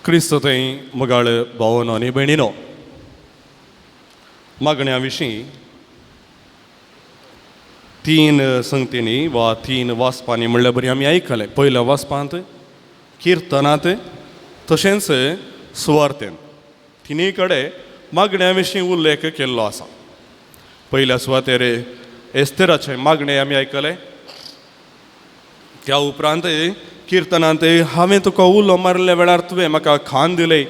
क्रिस्त थंय मोगाळ भावनो आनी भयणीनो, मागण्या विशीं तीन संगतींनी वा तीन वाचपांनी म्हणल्यार बरी आमी आयकलें. पयल्या वाचपांत, किर्तनांत, तशेंच सुवार्तेन, तिनूय कडेन मागण्या विशीं उल्लेख केल्लो आसा. पयल्या सुवातेर एस्तेराचें मागणें आमी आयकलें. त्या उपरांत किर्तनांत हांवें तुका उलो मारल्या वेळार तुवें म्हाका खाण दिलें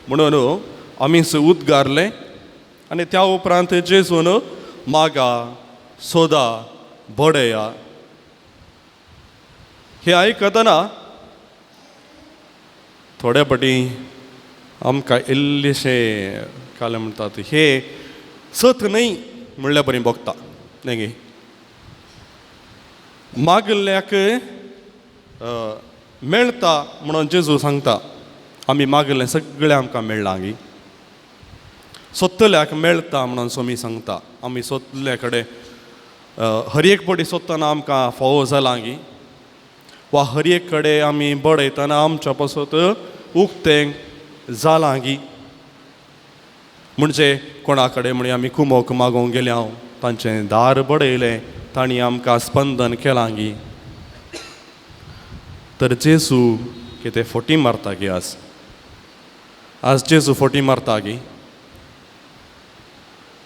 म्हणून आमी उद्गारलें. आनी त्या उपरांत जेजून मागा, सोदा, बडया. हें आयकतना थोड्या फावटी आमकां इल्लेशें कालें म्हणटात हे सत न्हय म्हणल्या बरी भोगता, न्हय गे? मागल्याक मेळटा म्हणून जेजू सांगता. आमी मागलें सगळें आमकां मेळ्ळां गी? सोदतल्याक मेळटा म्हणून सोमी सांगता. आमी सोदल्या कडेन हर एक पटी सोदतना आमकां फावो जालां गी? वा हर एक कडेन आमी बडयतना आमच्या पासत उक्तें जालां गी? म्हणजे कोणा कडेन म्हणी आमी कुमोक मागोवंक गेल्या, तांचें दार बडयलें, तांणी आमकां स्पंदन केलां गी? तर जेजू कितें फोटी मारता गी आज? आज जेजू फोटी मारता गी?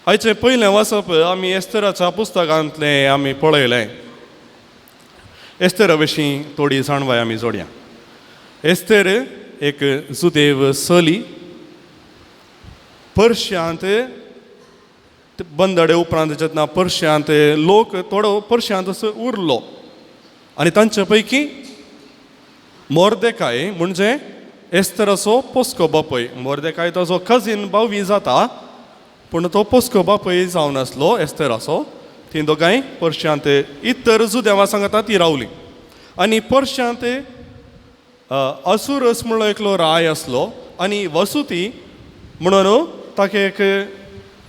आयचें पयलें वाचप आमी एस्तेराच्या पुस्तकांतलें आमी पळयलें. एस्तेरा विशीं थोडी जाणवाय आमी जोडया. एस्तेर एक जुदेव चली, पर्शियांत बंदडे उपरांत जेन्ना पर्शियांत लोक थोडो पर्शियांत उरलो आनी तांचे पैकी मोर्देकाय म्हणजे एस्तेराचो पोसको बापूय. मोर्देकाय ताजो कजीन भावी जाता, पूण तो पोसको बापूय जावन आसलो एस्तेराचो. ती दोगांय पर्शियांत इतर जुदेवा सांगता ती रावली. आनी पर्शियांत असुरस म्हणलो एकलो राय आसलो आनी वसुती म्हणून ताका एक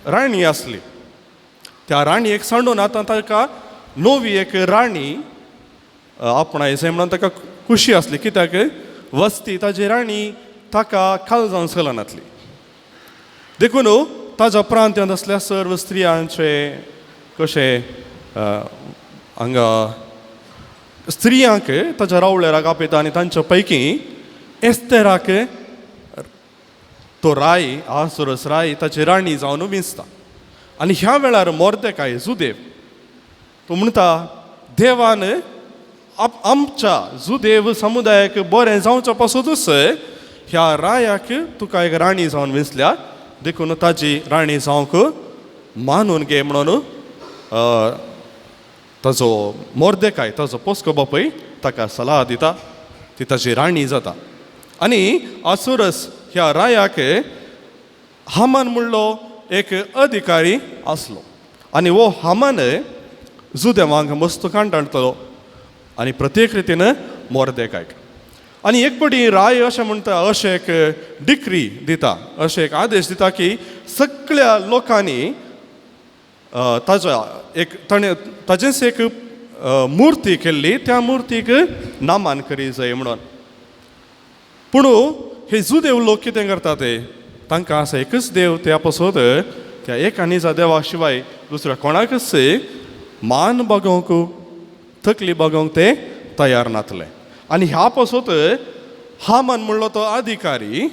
राणी आसली. त्या राणयेक सांडून आतां ताका नवी एक राणी आपणायचें म्हणून ताका खुशी आसली, कित्याक वस्ती ताजी राणी ताका खाल जावन चलनातली. देखून ताज्या प्रांत्यांत आसल्या सर्व स्त्रियांचे कशें हांगा स्त्रियांक ताज्या रावळेराक आपयता आनी तांच्या पैकी एस्तेराक तो राय आसुरस राय ताची राणी जावन विंचता. आनी ह्या वेळार मोर्देकाय जुदेव तो म्हणटा, देवान आमच्या जुदेव समुदायाक बरें जावच्या पासतूच ह्या रायाक तुका एक राणी जावन विंचल्या, देखून ताजी राणी जावंक मानून घे म्हणून ताजो मोर्देकाय ताजो पोसको बापूय ताका सलाह दिता. ती ताजी राणी जाता. आनी आसुरस ह्या रायाक हामान म्हणलो एक अधिकारी आसलो आनी हो हामान जुदेवांक मस्त कांटाळटलो आनी प्रत्येक रितीन मोर्देकायक. आनी एक पटी राय अशें म्हणटा, अशें एक डिक्री दिता, अशें एक आदेश दिता की सगळ्या लोकांनी ताज्या एक ताणें ताजेंच एक मुर्ती केल्ली, त्या मुर्तीक नामान करी जाय म्हणून. पूण हे जुदेव लोक कितें करता ते, तांकां आसा एकच देव, त्या पासत त्या एक आनी देवा शिवाय दुसऱ्या कोणाकच मान बागोवंक तकली बागोवंक ते तयार नातले. आनी ह्या पासत हामान म्हणलो तो अधिकारी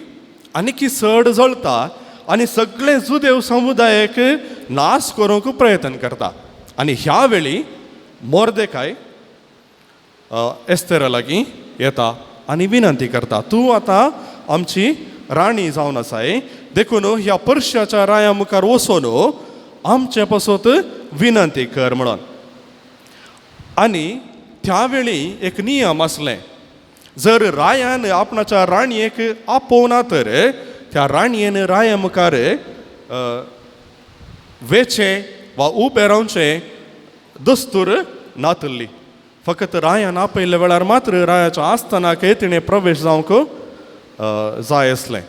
आनीकी चड जळता आनी सगळे जुदेव समुदायाक नाश करूंक प्रयत्न करता. आनी ह्या वेळी मोर्देकाय एस्तेरा लागीं येता आनी विनंती करता, तूं आतां आमची राणी जावन आसाय, देखून ह्या पर्शाच्या राया मुखार वचून आमचे पासत विनंती कर म्हणून. आनी त्या वेळी एक नियम आसलें, जर रायान आपणाच्या राणयेक आपोवना तर त्या राणयेन राया मुखार वेचें वा उबें रावचें दस्तूर नातल्ली. फकत रायान आपयल्ल्या वेळार मात्र रायाच्या आस्थानाक तिणें प्रवेश जावंक जाय आसलें.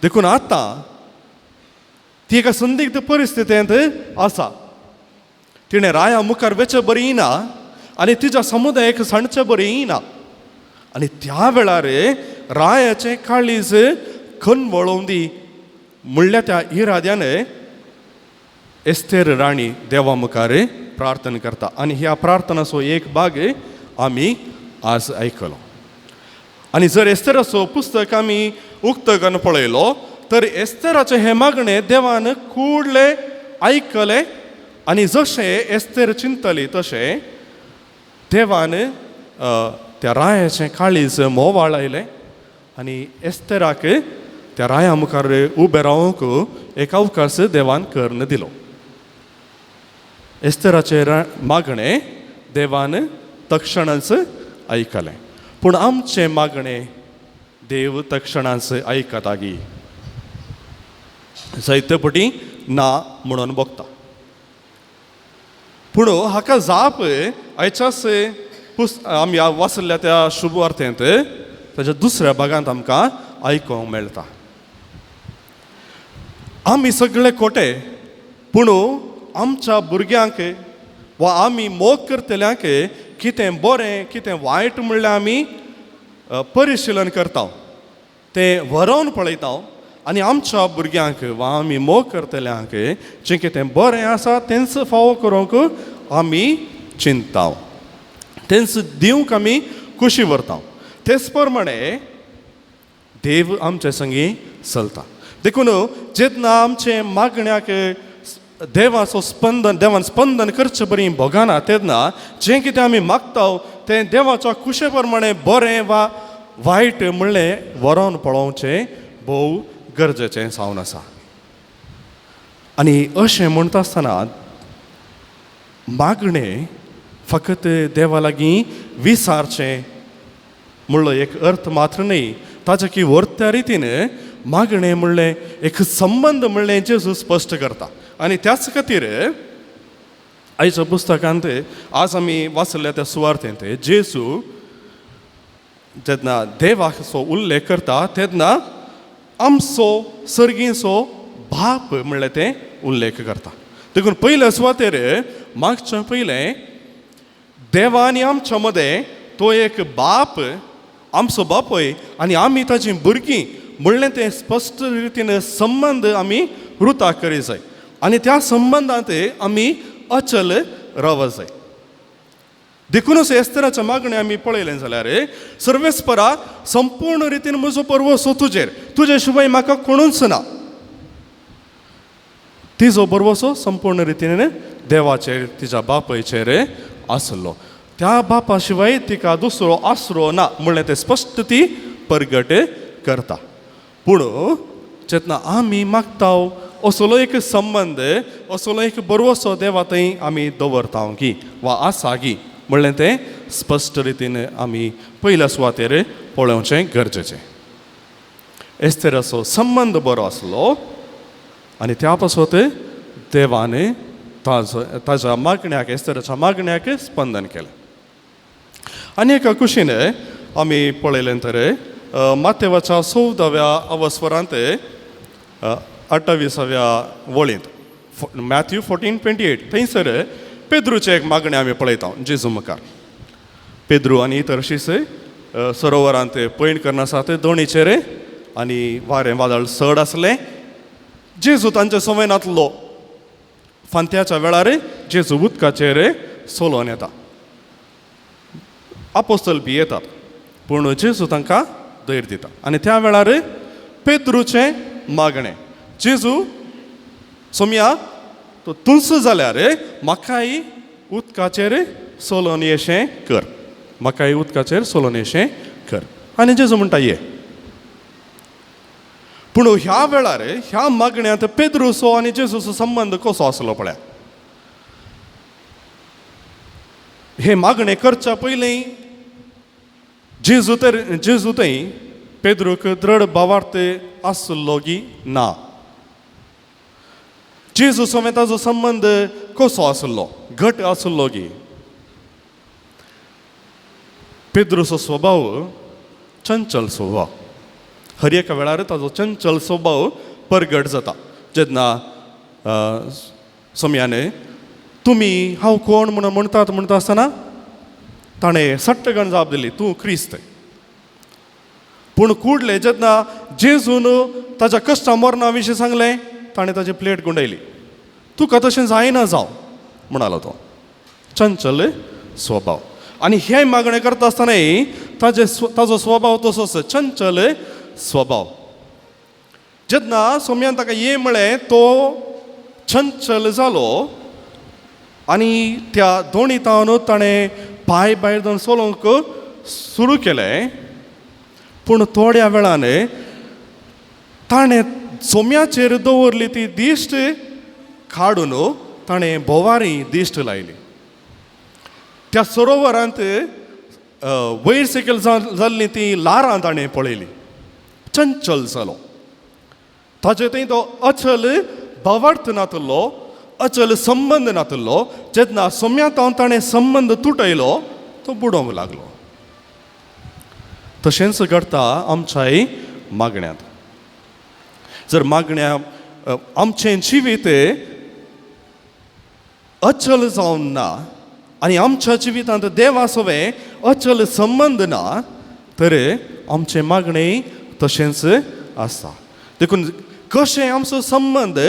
देखून आतां ती एका संदिग्ध परिस्थितींत आसा. तिणें राया मुखार वेचें बरी ना आनी तिच्या समुदायाक सांडचें बरी ना. आनी त्या वेळार रायाचें काळीज खनवळोवन दी म्हणल्या त्या इराद्यान एस्तेर राणी देवा मुखार प्रार्थना करता आनी ह्या प्रार्थनाचो एक भाग आमी आज आयकलो. आनी जर एस्तेराचो पुस्तक आमी उक्तो करून पळयलो तर एस्तेराचें हें मागणें देवान कूडलें आयकलें आनी जशें एस्तेर चिंतली तशें देवान त्या रायाचें काळीज म्होंवाळ आयलें आनी एस्तेराक त्या राया मुखार उबें रावंक एक अवकाश देवान करून दिलो. एस्तेराचें मागणें देवान तक्षणांच आयकलें, पूण आमचें मागणें देव तक्षणांच आयकता गी? जायते पटी ना म्हणून भोगता. पूण हाका जाप आयच्याच आमी वाचल्या त्या शुभवार्तेंत ताच्या दुसऱ्या भागांत आमकां आयकूंक मेळटा. आमी सगळे खोटे, पूण आमच्या भुरग्यांक वा आमी मोग करतल्यांक कितें बरें कितें वायट म्हणल्यार आमी परिशिलन करता, तें वरोवन पळयता आनी आमच्या भुरग्यांक वा आमी मोग करतल्यांक जें कितें बरें आसा तेंच फावो करूंक आमी चिंतता, तेंच दिवंक आमी खुशी व्हरता. तेच प्रमाणे देव आमचे संगी चलता. देखून जेन्ना आमचे मागण्याक देवाचो स्पंदन, देवान स्पंदन करचे बरी भोगाना तेन्ना जें कितें आमी मागता तें देवाच्या खुशे प्रमाणे बरें वा वायट म्हणलें वरोवन पळोवचें भोव गरजेचें जावन आसा. आनी अशें म्हणटा आसतना मागणें फकत देवा लागीं विचारचें म्हणलो एक अर्थ मात्र न्हय, ताच्या की व्हरत्या रितीन मागणें म्हणलें एक संबंद म्हणलें जेजू स्पश्ट करता. आनी त्याच खातीर आयच्या पुस्तकांत आज आमी वाचल्या त्या सुवार्थेंत जेजू जेन्ना देवाचो उल्लेख करता तेन्ना आमचो सर्गीचो बाप म्हणलें तें उल्लेख करता. देखून पयल्या सुवातेर मागच्या पयलें देवा आनी आमच्या मदें तो एक बाप, आमचो बापूय आनी आमी ताची भुरगीं म्हणलें तें स्पश्ट रितीन संबंद आमी रुता करी जाय आनी त्या संबंदांत आमी अचल रावत जाय. देखूनच एस्तराच्या मागणें आमी पळयलें जाल्यार सर्वेस्परा संपूर्ण रितीन म्हजो बरवसो तुजेर, तुजे शिवाय म्हाका कोणूच ना. तिजो बरवसो संपूर्ण रितीन देवाचेर तिच्या बापायचेर आसलो. त्या बापा शिवाय तिका दुसरो आसरो ना म्हणलें तें स्पश्ट ती परगट करता. पूण जेन्ना आमी मागता असलो एक संबंद, असलो एक बरवसो देवा थंय आमी दवरता की वा आसा की म्हणलें तें स्पश्ट रितीन आमी पयल्या सुवातेर पळोवचें गरजेचें. एस्तेराचो संबंद बरो आसलो आनी त्या पासत देवान ताजो ताज्या मागण्याक, एस्तेराच्या मागण्याक स्पंदन केलें. आनी एका कुशीन आमी पळयलें तर मातेवाच्या 14व्या अवस्वरांत 28व्या वळींत, मॅथ्यू 14:28 थंयसर पेद्रूचें एक मागणें आमी पळयता जेजू मुखार. पेद्रू आनी इतर शीस सरोवरांत पयण करनासात दोणीचेर आनी वारें वादळ चड आसलें. जेजू तांचे संवय नातलो. फांत्याच्या वेळार जेजू उदकाचेर चलोवन येता. आपोस्तल बी येतात पूण जेजू तांकां धैर्य दिता. आनी त्या वेळार पेद्रूचें मागणें, जेजू सोमया तूंच जाल्यार म्हाकाय उदकाचेर चलोवन येशें कर, म्हाकाय उदकाचेर चलोवन येशें कर. आनी जेजू म्हणटा ये. पूण ह्या वेळार ह्या मागण्यांत पेद्रूचो आनी जेजूचो संबंद कसो आसलो पळया. हे मागणें करच्या पयलीं जेजू तर जेजू थंय पेद्रूक दृढ भावार्थ आसलो की ना? जेजू समेत ताजो संबंद कसो आसलो, घट आसलो की? पेद्रूचो स्वभाव चंचल स्वभाव, हर एका वेळार ताजो चंचल स्वभाव परगट जाता. जेन्ना सोमयाने तुमी हांव कोण म्हणून म्हणटात म्हणटा आसतना ताणें सट्टकन जाप दिली, तूं क्रिस्त. पूण कुडले जेन्ना जेजून ताच्या कश्टा मरणा विशीं सांगलें ताणें ताची प्लेट गुंडयली. तुका तशें जायना जावं म्हणालो तो. चंचल स्वभाव. आनी हें मागणें करता आसतनाय ताजे ताजो स्वभाव तसोच चंचल स्वभाव. जेन्ना सोम्यान ताका ये म्हळें तो चंचल जालो आनी त्या दोणीतावन ताणें पांय भायर जावन चलोवंक सुरू केलें. पूण थोड्या वेळान ताणें सोम्याचेर दवरली ती दिश्ट काडून ताणें भोवारी दिश्ट लायली. त्या सरोवरांत वयर सकयल जाल्लीं तीं ल्हारां ताणें पळयलीं. चंचल जालो. ताजे थंय तो अचल भावार्थ नातलो, अचल संबंद नातलो. जेन्ना सोम्यांत ताणें संबंद तुटयलो तो बुडोवंक लागलो. तशेंच घडटा आमच्याय मागण्यांत. जर मागण्या आमचें जिवीत अचल जावन ना आनी आमच्या जिवितांत देवा सवें अचल संबंद ना तर आमचें मागणें तशेंच आसा. देखून कशें आमचो संबंद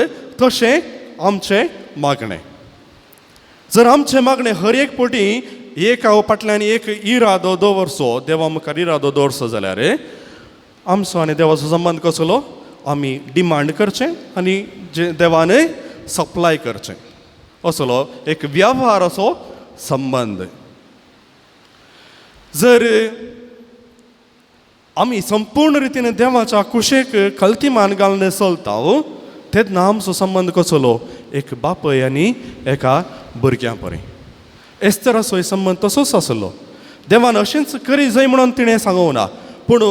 तशें आमचें मागणें. जर आमचें मागणें हर एक पटी एका फाटल्यान एक इरादो दवरचो, देवा मुखार इरादो दवरचो जाल्यार आमचो आनी देवाचो संबंद कसलो, आमी डिमांड करचें आनी जे देवान सप्लाय करचें, असलो एक वेव्हार असो संबंद. जर आमी संपूर्ण रितीन देवाच्या कुशेक कल्तिमान घालून चलता तेन्ना आमचो संबंद कसलो, एक बापय आनी एका भुरग्यां परी. एस्तराचोय संबंद तसोच आसलो. देवान अशेंच करी जाय म्हणून तिणें सांगूंक ना, पूण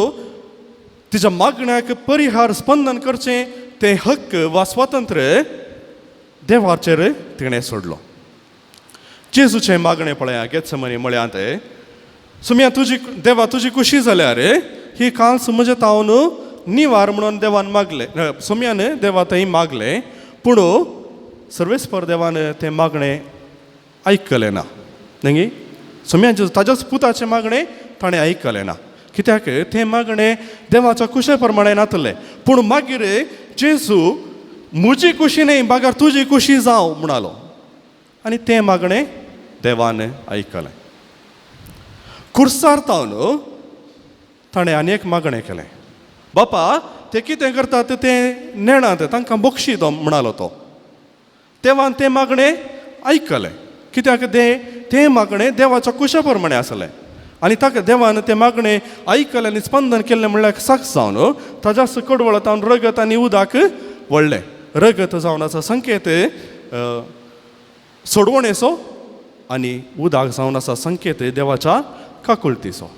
तिच्या मागण्याक परिहार स्पंदन करचें तें हक्क वा स्वातंत्र्य देवाचेर तिणें सोडलो. जेजूचें मागणें पळया गेत्समनी म्हळ्यांत, सुम्या तुजी देवा तुजी खुशी जाल्यार ही कांस म्हज्या तावन निवार म्हणून देवान मागलें, सुम्यान देवा थंय मागलें. पूण सर्वेस्पर देवान तें मागणें आयकलें ना. न्ही सुम्याचें ताज्याच पुताचें मागणें ताणें आयकलें ना, कित्याक तें मागणें देवाच्या कुशे प्रमाणें नातलें. पूण मागीर जेजू म्हजी खुशी न्हय बागार तुजी खुशी जावं म्हणालो आनी तें मागणें देवान आयकलें. कुर्सार तावन ताणें आनी एक मागणें केलें, बापा ते कितें करतात तें नेणात, तांकां बक्षी दो म्हणालो तो. देवान तें मागणें आयकलें, कित्याक तें मागणें देवाच्या कुशा प्रमाणें आसलें आनी ताका देवान तें मागणें आयकलें आनी स्पंदन केल्लें म्हणल्यार साक्ष जावन ताज्या कडवळ तावन रगत आनी उदक व्हडलें. रगत जावन आसा संकेत सोडवणेचो आनी उदक जावन आसा संकेत देवाच्या काकुळतीचो.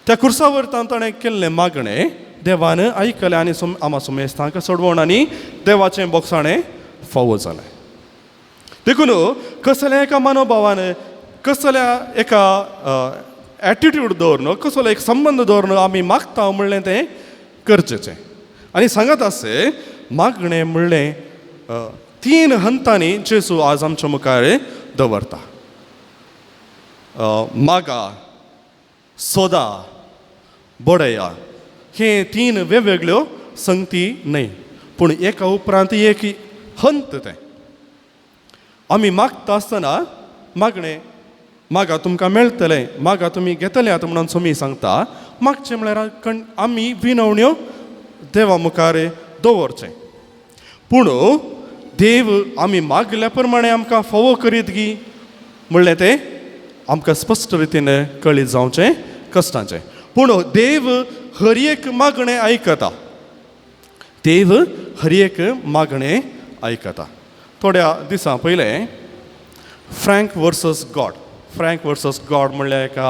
त्या कुर्सावर ताणें केल्लें मागणें देवान आयकलें आनी आमा सुमेस्तांक सोडवण आनी देवाचें बोगसाणें फावो जालें. देखून कसल्या एका मनोभावान, कसल्या एका एटिट्यूड दवरून, कसलो एक संबंद दवरून आमी मागता म्हणलें तें गरजेचें. आनी सांगत आसे मागणें म्हणलें तीन हंतांनी जेजू आज आमच्या मुखार दवरता. मागा, सोदा, बडया, हे तीन वेगवेगळ्यो संगती न्हय, पूण एका उपरांत एक हंत तें. आमी मागता आसतना मागणें मागा तुमकां मेळटलें, मागा तुमी घेतले आतां म्हणून सोमी सांगता. मागचें म्हळ्यार आमी विनवण्यो देवा मुखार दवरचें, पूण देव आमी मागल्या प्रमाणें आमकां फावो करीत गी म्हणलें तें आमकां स्पश्ट रितीन कळीत जावचें कश्टांचें. पूण देव हर एक मागणें आयकता, देव हर एक मागणें आयकता. थोड्या दिसां पयलें Frank versus God, Frank versus God म्हणल्यार एका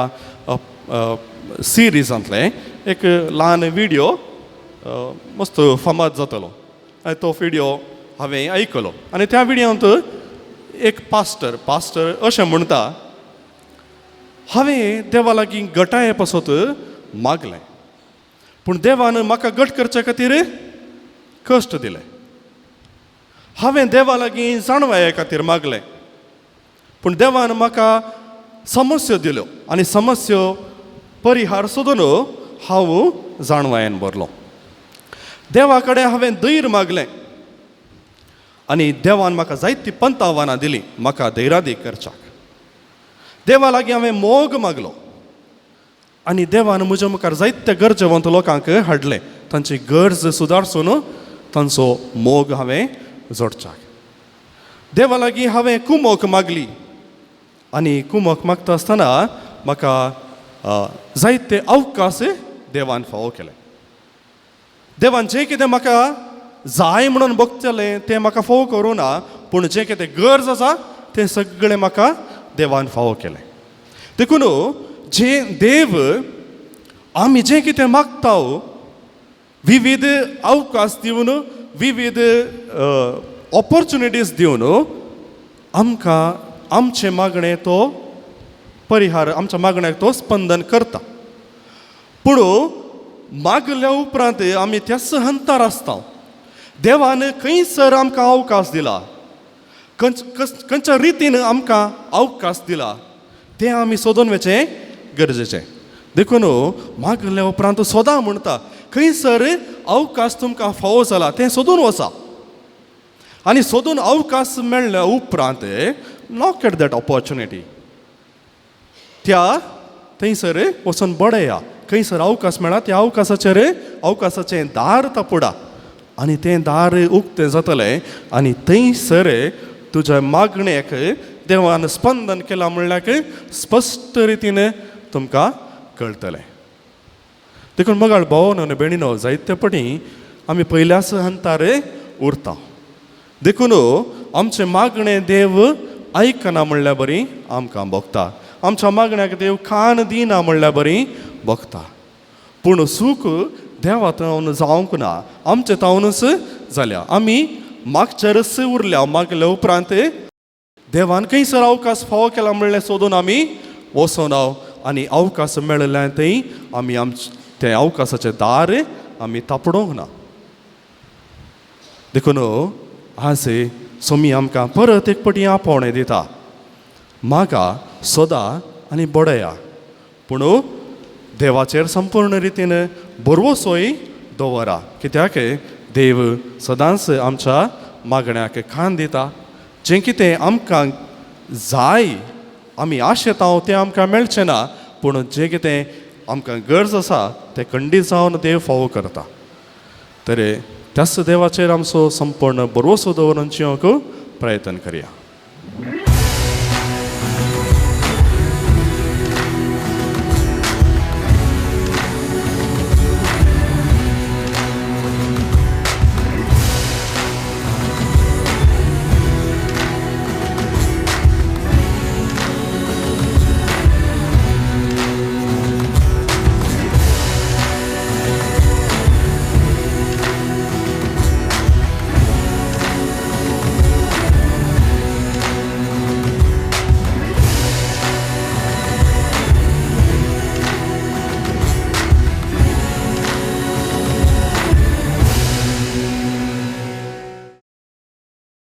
सिरिजांतलें एक ल्हान विडियो मस्त फामाद जातलो आनी तो विडियो हांवें आयकलो. आनी त्या विडियोंत एक पास्टर अशें म्हणटा, हांवें देवा लागीं गटाये पासत मागलें, पूण देवान म्हाका गट करचे खातीर कश्ट दिले. हांवें देवा लागीं जाणवाये खातीर मागलें, पूण देवान म्हाका समस्यो दिल्यो आनी समस्यो परिहार सोदून हांव जाणवायेन भरलो. देवा कडेन हांवें धैर्य मागलें आनी देवान म्हाका जायती पंतावानां दिलीं म्हाका धैर्यादीक करच्याक. देवा लागीं हांवें मोग मागलो आनी देवान म्हज्या मुखार जायते गरजेवंत लोकांक हाडले, तांची गरज सुदारसून तांचो मोग हांवें जोडच्याक. देवा लागीं हांवें कुमोक मागली आनी कुमोक मागता आसतना म्हाका जायते अवकाश देवान फावो केले. देवान जें कितें म्हाका जाय म्हणून बगतलें तें म्हाका फावो करूं ना, पूण जें कितें गरज आसा तें सगळें म्हाका देवान फावो केलें. देखून जें देव आमी जें कितें मागता विविध अवकाश दिवन, विविध ऑपोर्चुनिटीज दिवन आमकां आमचें मागणें तो परिहार, आमच्या मागण्याक तो स्पंदन करता. पूण मागल्या उपरांत आमी त्याच हंतार आसता. देवान खंयसर आमकां अवकाश दिला, खंयच्या रितीन आमकां अवकाश दिला तें आमी सोदून वचें गरजेचें. देखून मागल्या उपरांत सोदा म्हणटा, खंयसर अवकाश तुमकां फावो जाला तें सोदून वचा आनी सोदून अवकाश मेळ्ळ्या उपरांत नॉक एट that opportunity, त्या थंयसर वचून बडया. खंयसर अवकाश मेळ्ळा त्या अवकाशाचेर अवकाशाचें दार तापुडा आनी तें दार उक्तें जातलें आनी थंयसर तुज्या मागणेक देवान स्पंदन केलां म्हणल्यार स्पश्ट रितीन तुमकां कळटलें. देखून मगाळ भाव आनी भयणीनो, जायते पटी आमी पयल्याच हंतार उरता. देखून आमचें मागणें देव आयकना म्हणल्यार बरी आमकां भोगता, आमच्या मागण्याक देव कान दिना म्हणल्यार बरी भोगता. पूण सूख देवा तावन जावंक ना, आमचे तावनूच जाल्या. आमी मागचेरच उरल्या. मागल्या उपरांत देवान खंयसर अवकाश फावो केला म्हणलें सोदून आमी वचोन आनी अवकाश मेळिल्ल्यान थंय आमी आमचें तें अवकाशाचें दार आमी तापडोवंक ना. देखून आज सोमी आमकां परत एक पटी आपोवणें दिता, मागा सोदा आनी बडया, पूण देवाचेर संपूर्ण रितीन भरवसोय दवरा. कित्याक देव सदांच आमच्या मागण्याक कान दिता. जें कितें आमकां जाय आमी आशेता तें आमकां मेळचें ना, पूण जें कितें आमकां गरज आसा तें खंडीत जावन देव फावो करता. तर त्याच देवाचेर आमचो संपूर्ण भरवसो दवरून जिवंक प्रयत्न करया.